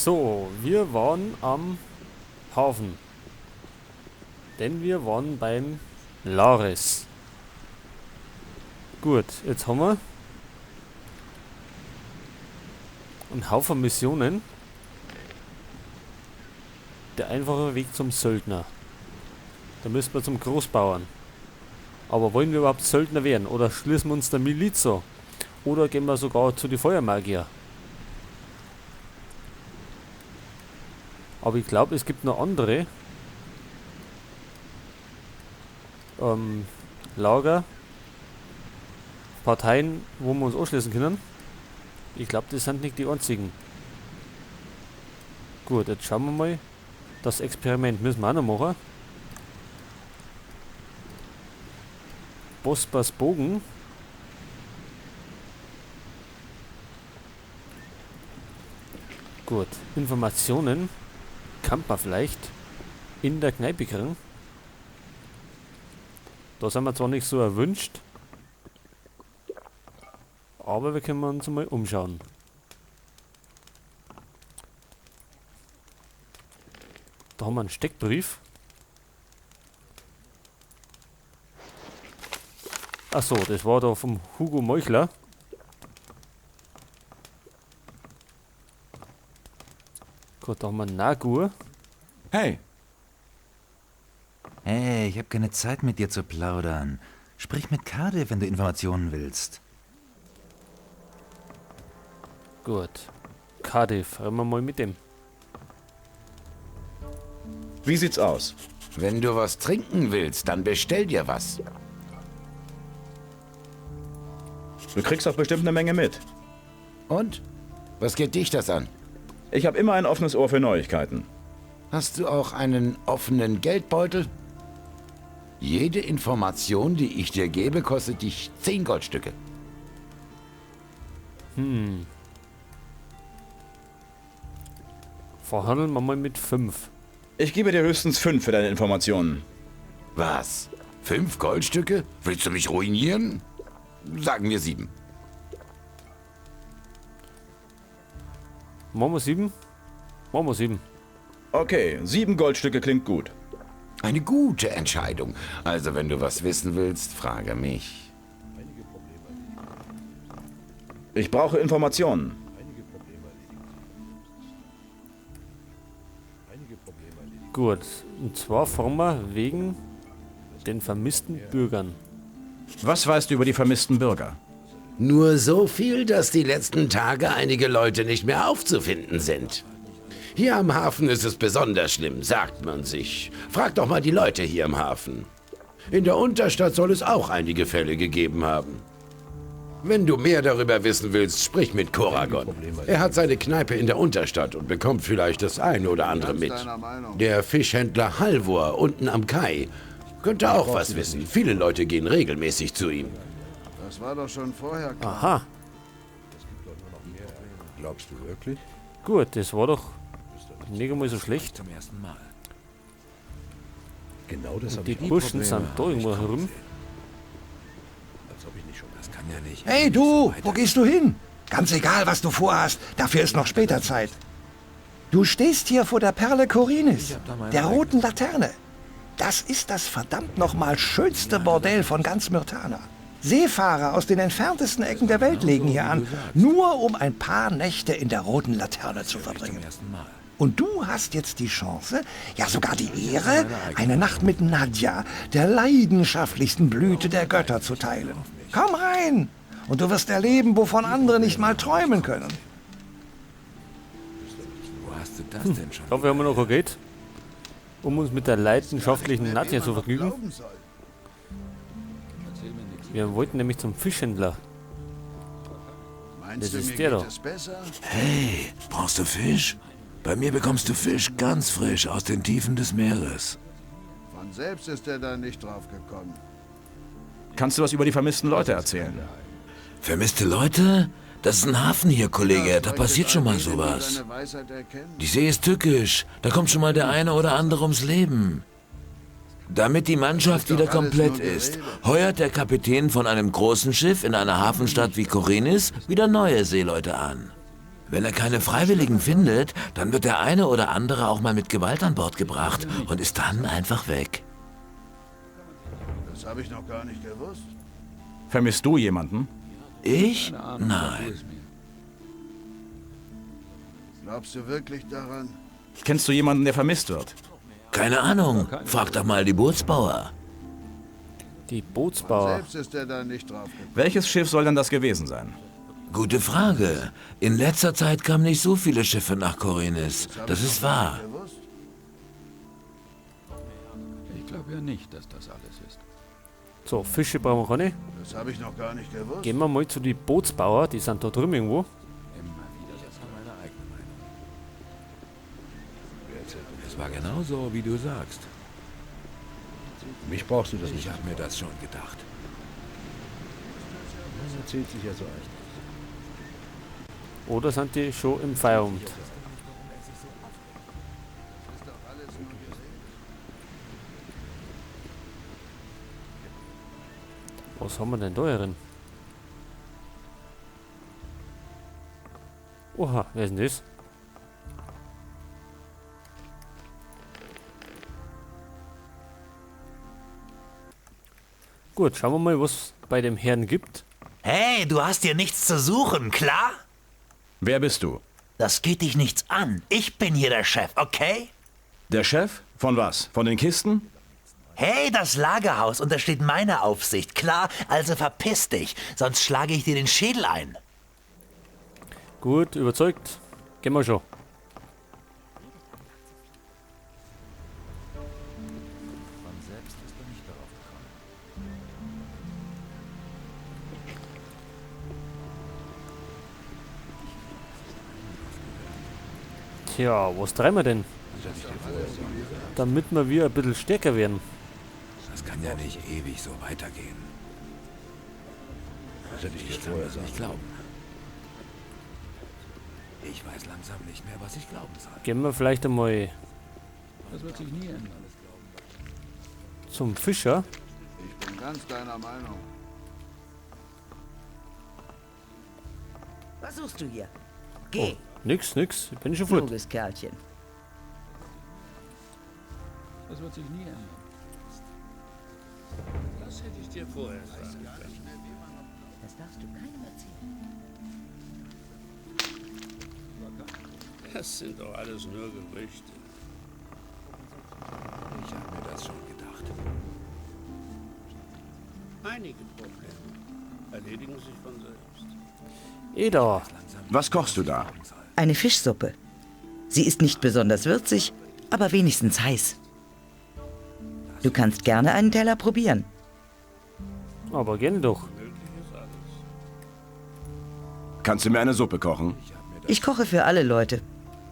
So, wir waren am Hafen. Denn wir waren beim Lares. Gut, jetzt haben wir einen Haufen Missionen. Der einfache Weg zum Söldner. Da müssen wir zum Großbauern. Aber wollen wir überhaupt Söldner werden? Oder schließen wir uns der Miliz an? Oder gehen wir sogar zu den Feuermagier? Aber ich glaube, es gibt noch andere Lager, Parteien, wo wir uns anschließen können. Ich glaube, das sind nicht die einzigen. Gut, jetzt schauen wir mal. Das Experiment müssen wir auch noch machen. Bospers Bogen. Gut, Informationen kann man vielleicht in der Kneipe kriegen. Da sind wir zwar nicht so erwünscht, aber wir können uns mal umschauen. Da haben wir einen Steckbrief. Achso, das war da vom Hugo Meuchler. Gut, da haben wir Nagur. Hey! Hey, ich hab keine Zeit mit dir zu plaudern. Sprich mit Cardiff, wenn du Informationen willst. Gut. Cardiff, reden wir mal mit dem. Wie sieht's aus? Wenn du was trinken willst, dann bestell dir was. Du kriegst doch bestimmt eine Menge mit. Und? Was geht dich das an? Ich hab immer ein offenes Ohr für Neuigkeiten. Hast du auch einen offenen Geldbeutel? Jede Information, die ich dir gebe, kostet dich 10 Goldstücke. Verhandeln wir mal mit 5. Ich gebe dir höchstens 5 für deine Informationen. Was? 5 Goldstücke? Willst du mich ruinieren? Sagen wir 7. Machen wir 7? Machen wir 7. Okay, 7 Goldstücke klingt gut. Eine gute Entscheidung. Also, wenn du was wissen willst, frage mich. Ich brauche Informationen. Gut, und zwar fragen wir wegen den vermissten Bürgern. Was weißt du über die vermissten Bürger? Nur so viel, dass die letzten Tage einige Leute nicht mehr aufzufinden sind. Hier am Hafen ist es besonders schlimm, sagt man sich. Frag doch mal die Leute hier im Hafen. In der Unterstadt soll es auch einige Fälle gegeben haben. Wenn du mehr darüber wissen willst, sprich mit Koragon. Er hat seine Kneipe in der Unterstadt und bekommt vielleicht das eine oder andere mit. Der Fischhändler Halvor unten am Kai könnte auch was wissen. Viele Leute gehen regelmäßig zu ihm. Das war doch schon vorher klar. Aha. Glaubst du wirklich? Gut, das war doch nicht einmal so schlecht. Zum ersten Mal. Genau das Und die Burschen sind da irgendwo herum. Als ob ich nicht schon. Das kann ja nicht. Hey du, wo gehst du hin? Ganz egal, was du vorhast, dafür ist noch später Zeit. Du stehst hier vor der Perle Khorinis, der roten Laterne. Das ist das verdammt nochmal schönste Bordell von ganz Myrtana. Seefahrer aus den entferntesten Ecken der Welt legen hier an, nur um ein paar Nächte in der roten Laterne zu verbringen. Und du hast jetzt die Chance, ja sogar die Ehre, eine Nacht mit Nadja, der leidenschaftlichsten Blüte der Götter, zu teilen. Komm rein und du wirst erleben, wovon andere nicht mal träumen können. Wo hast du das denn schon? Dafür haben wir noch kein Geld, um uns mit der leidenschaftlichen Nadja zu vergnügen. Wir wollten nämlich zum Fischhändler. Meinst Das du, ist mir der geht da. es besser? Hey, brauchst du Fisch? Bei mir bekommst du Fisch ganz frisch aus den Tiefen des Meeres. Von selbst ist er da nicht drauf gekommen. Kannst du was über die vermissten Leute erzählen? Vermisste Leute? Das ist ein Hafen hier, Kollege. Da Leuchtet passiert schon mal all denen, die sowas. deine Weisheit erkennen. Die See ist tückisch. Da kommt schon mal der eine oder andere ums Leben. Damit die Mannschaft Das ist wieder doch alles komplett nur ist, Gerede. heuert der Kapitän von einem großen Schiff in einer Hafenstadt wie Khorinis wieder neue Seeleute an. Wenn er keine Freiwilligen findet, dann wird der eine oder andere auch mal mit Gewalt an Bord gebracht und ist dann einfach weg. Das habe ich noch gar nicht gewusst. Vermisst du jemanden? Ich? Nein. Glaubst du wirklich daran? Kennst du jemanden, der vermisst wird? Keine Ahnung. Frag doch mal die Bootsbauer. Die Bootsbauer. Selbst ist er da nicht drauf gekommen. Welches Schiff soll denn das gewesen sein? Gute Frage. In letzter Zeit kamen nicht so viele Schiffe nach Khorinis. Das ist wahr. Ich glaube ja nicht, dass das alles ist. So, Fische brauchen wir keine. Das habe ich noch gar nicht gewusst. Gehen wir mal zu den Bootsbauer, die sind da drüben irgendwo. Es war genauso, wie du sagst. Mich brauchst du das nicht. Ich habe mir das schon gedacht. Das erzählt sich ja so einfach. Oder sind die schon im Feierabend? Was haben wir denn da herin? Oha, wer ist denn das? Gut, schauen wir mal, was bei dem Herrn gibt. Hey, du hast hier nichts zu suchen, klar? Wer bist du? Das geht dich nichts an. Ich bin hier der Chef, okay? Der Chef? Von was? Von den Kisten? Hey, das Lagerhaus untersteht meiner Aufsicht, klar? Also verpiss dich, sonst schlage ich dir den Schädel ein. Gut, überzeugt. Gehen wir schon. Tja, was treiben wir denn? Damit wir wieder ein bisschen stärker werden. Das kann ja nicht ewig so weitergehen. Das hätte ich dir Ich kann vorher das sagen. nicht glauben. Ich weiß langsam nicht mehr, was ich glauben soll. Gehen wir vielleicht einmal Das wird sich nie ändern. zum Fischer. Ich bin ganz deiner Meinung. Was suchst du hier? Geh, Nix, nix. Ich bin schon fort. kluges Kerlchen. Das wird sich nie ändern. Das hätte ich dir vorher sagen können. Das darfst du keinem erzählen. Das sind doch alles nur Gerüchte. Ich habe mir das schon gedacht. Einige Probleme erledigen sich von selbst. Eda. Was kochst du da? Eine Fischsuppe. Sie ist nicht besonders würzig, aber wenigstens heiß. Du kannst gerne einen Teller probieren. Aber gerne doch. Kannst du mir eine Suppe kochen? Ich koche für alle Leute.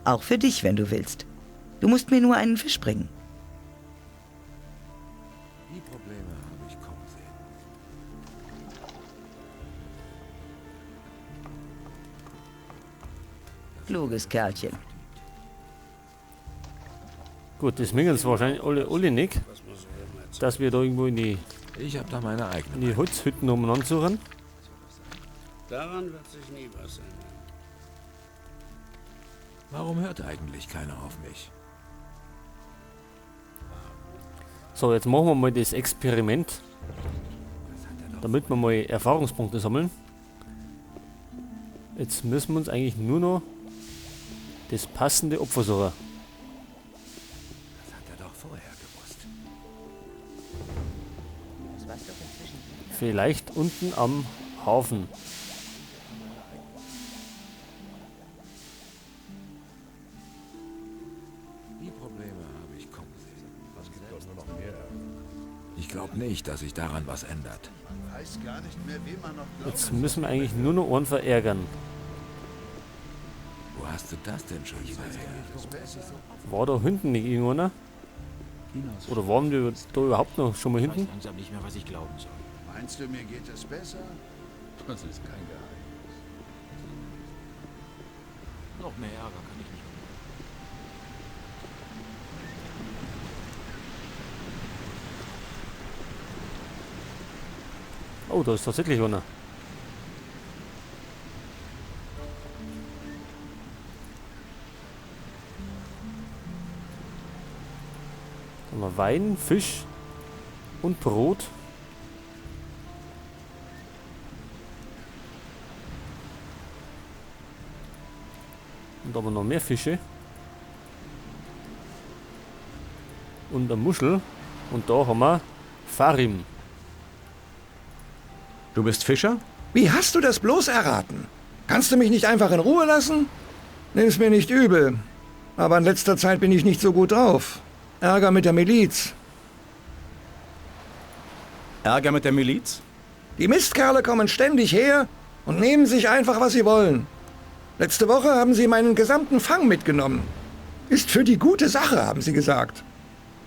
Auch für dich, wenn du willst. Du musst mir nur einen Fisch bringen. Die Probleme habe ich kommen sehen. Kluges Kerlchen. Gut, das mögen es wahrscheinlich alle nicht, dass wir da irgendwo in die, Ich habe da meine eigene. in die Holzhütten umeinander suchen. Daran wird sich nie was ändern. Warum hört eigentlich keiner auf mich? So, jetzt machen wir mal das Experiment, damit wir mal Erfahrungspunkte sammeln. Jetzt müssen wir uns eigentlich nur noch das passende Opfer suchen. Das hat er doch vorher gewusst. Das weiß doch inzwischen jeder. Vielleicht unten am Hafen. Die Probleme habe ich kommen sehen. Ich glaube nicht, dass sich daran was ändert. Man weiß gar nicht mehr, wem man noch glauben Jetzt müssen wir eigentlich nur noch einen verärgern. Wo hast du das denn schon wieder her? War da hinten nicht irgendeiner? Oder waren wir da überhaupt noch schon mal Ich weiß hinten? langsam nicht mehr, was ich glauben soll. Meinst du, mir geht es besser? Das ist kein Geheimnis. Noch mehr Ärger kann ich nicht. Oh, da ist tatsächlich einer. Da haben wir Wein, Fisch und Brot. Und aber noch mehr Fische. Und eine Muschel. Und da haben wir Farim. Du bist Fischer? Wie hast du das bloß erraten? Kannst du mich nicht einfach in Ruhe lassen? Nimm's mir nicht übel. Aber in letzter Zeit bin ich nicht so gut drauf. Ärger mit der Miliz. Ärger mit der Miliz? Die Mistkerle kommen ständig her und nehmen sich einfach, was sie wollen. Letzte Woche haben sie meinen gesamten Fang mitgenommen. Ist für die gute Sache, haben sie gesagt.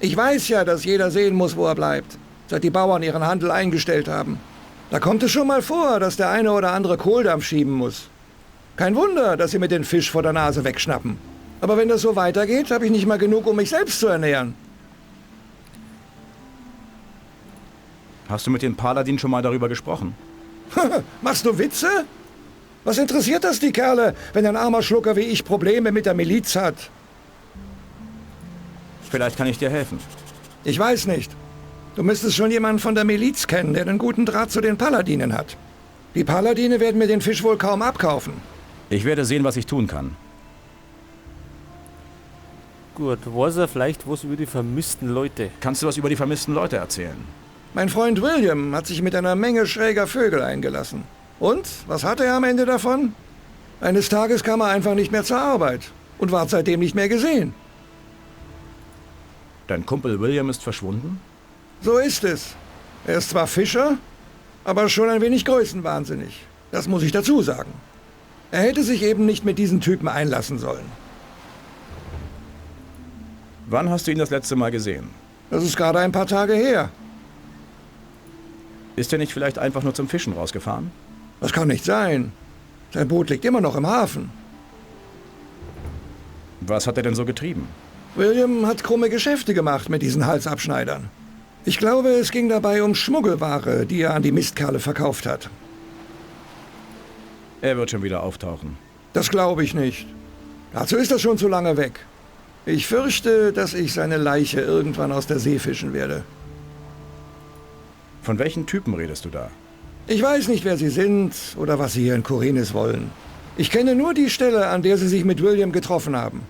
Ich weiß ja, dass jeder sehen muss, wo er bleibt, seit die Bauern ihren Handel eingestellt haben. Da kommt es schon mal vor, dass der eine oder andere Kohldampf schieben muss. Kein Wunder, dass sie mir den Fisch vor der Nase wegschnappen. Aber wenn das so weitergeht, habe ich nicht mal genug, um mich selbst zu ernähren. Hast du mit dem Paladin schon mal darüber gesprochen? Machst du Witze? Was interessiert das die Kerle, wenn ein armer Schlucker wie ich Probleme mit der Miliz hat? Vielleicht kann ich dir helfen. Ich weiß nicht. Du müsstest schon jemanden von der Miliz kennen, der einen guten Draht zu den Paladinen hat. Die Paladine werden mir den Fisch wohl kaum abkaufen. Ich werde sehen, was ich tun kann. Gut, weiß er vielleicht was über die vermissten Leute? Kannst du was über die vermissten Leute erzählen? Mein Freund William hat sich mit einer Menge schräger Vögel eingelassen. Und, was hatte er am Ende davon? Eines Tages kam er einfach nicht mehr zur Arbeit und ward seitdem nicht mehr gesehen. Dein Kumpel William ist verschwunden? So ist es. Er ist zwar Fischer, aber schon ein wenig größenwahnsinnig. Das muss ich dazu sagen. Er hätte sich eben nicht mit diesen Typen einlassen sollen. Wann hast du ihn das letzte Mal gesehen? Das ist gerade ein paar Tage her. Ist er nicht vielleicht einfach nur zum Fischen rausgefahren? Das kann nicht sein. Sein Boot liegt immer noch im Hafen. Was hat er denn so getrieben? William hat krumme Geschäfte gemacht mit diesen Halsabschneidern. Ich glaube, es ging dabei um Schmuggelware, die er an die Mistkerle verkauft hat. Er wird schon wieder auftauchen. Das glaube ich nicht. Dazu ist er schon zu lange weg. Ich fürchte, dass ich seine Leiche irgendwann aus der See fischen werde. Von welchen Typen redest du da? Ich weiß nicht, wer sie sind oder was sie hier in Khorinis wollen. Ich kenne nur die Stelle, an der sie sich mit William getroffen haben.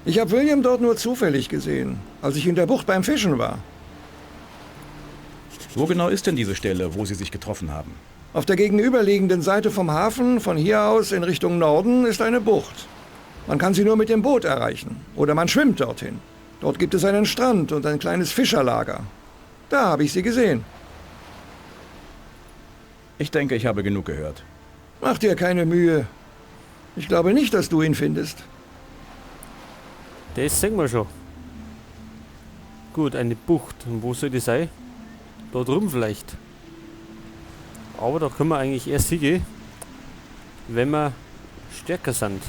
Ich habe William dort nur zufällig gesehen, als ich in der Bucht beim Fischen war. Wo genau ist denn diese Stelle, wo sie sich getroffen haben? Auf der gegenüberliegenden Seite vom Hafen, von hier aus in Richtung Norden, ist eine Bucht. Man kann sie nur mit dem Boot erreichen oder man schwimmt dorthin. Dort gibt es einen Strand und ein kleines Fischerlager. Da habe ich sie gesehen. Ich denke, ich habe genug gehört. Mach dir keine Mühe. Ich glaube nicht, dass du ihn findest. Das sehen wir schon. Gut, eine Bucht. Und wo soll die sein? Da drüben vielleicht. Aber da können wir eigentlich erst hingehen, wenn wir stärker sind.